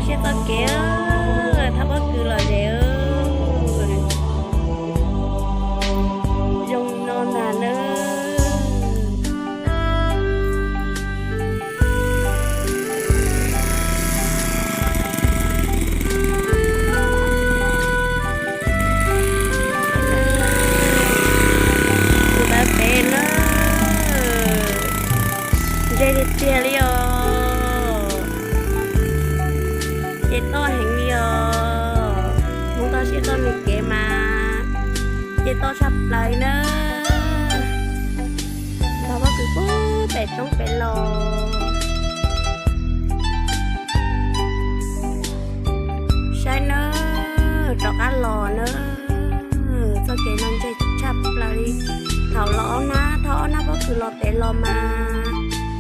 Siab txoj kev thauj pob kws los ze. Zoo no ntag na. Tus tau pem na, ntse tiag tiag li os. Ces toj heev li os. Hmoob toj siab txoj me kev mas ces toj tshaj plaws li na. Ntog pob kws pub pem roob pem los. Saib nawb, rov qab los nawb. Txoj kev no ntse tshaj plaws li. Thaum los ob hnab, thauj ob hnab pob kws los pem los mas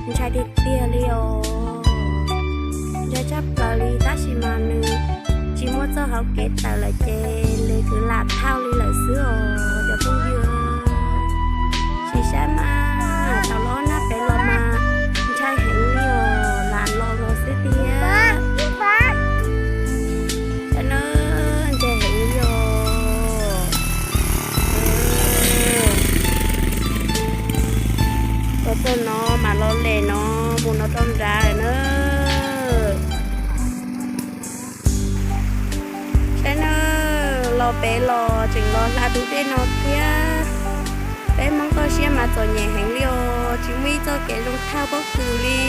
ntshai tiag tiag li os. Ntshai tshaj plaws li tab sis mas nws tsis muaj txoj hauv kev tawm lawm ces nws kwv lam thauj li lawm xwb os cov phooj ywg. Tsis saib mas thaum los ob hnab pem los mas ntshai heev li os, lam los los xwb tiag. Saib nawb, ntse heev li os. Los txog no mas los lem no mus no rau nrad lawm na. Saib nawb, los pem los tseem los hla tus dej no thiab. Peb Hmoob toj siab mas txom nyem heev li os, tsis muaj ib txoj kev zoo thauj pob kws li.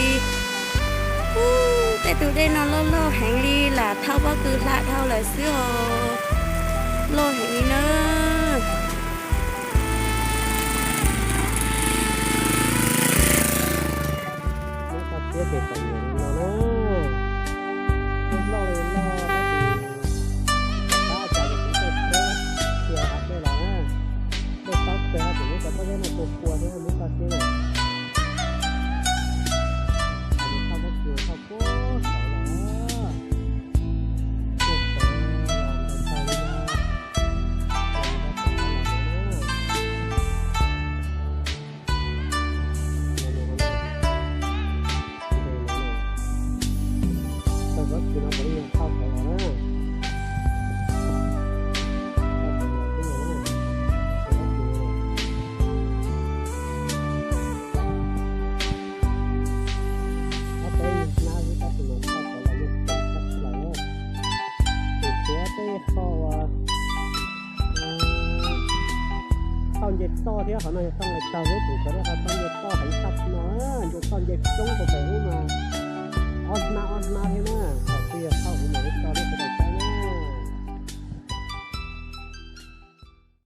Ub, tej tus dej no loj loj heev li, lam thauj pob kws hla dhau lawm xwb os. Loj heev li na. Hmoob toj siab ces txom nyem li no na. Loj loj li loj tab sis qab cas ces kuv tuaj tsheb txhia hav dej los na. Dej tob kawg, kuv muab cov pob zeb no tua kua thiab Hmoob toj siab na. Thauj pob kws thauj puag saud los. Tuaj saud los ntawd tau li no. Tau pob kws no puav leej yog thauj saud los na. Ob peb hnab xwb tab sis mas thauj saud los yeej tau tshaj plaws. Tus txiav tej qho uas thauj nce toj thiab, qhov no yog thauj nqes tag, peb tus txiav tej qho thauj nce toj heev tshaj no, nce toj nce coob rau pem ub mas ob hnab ob hnab thiab na.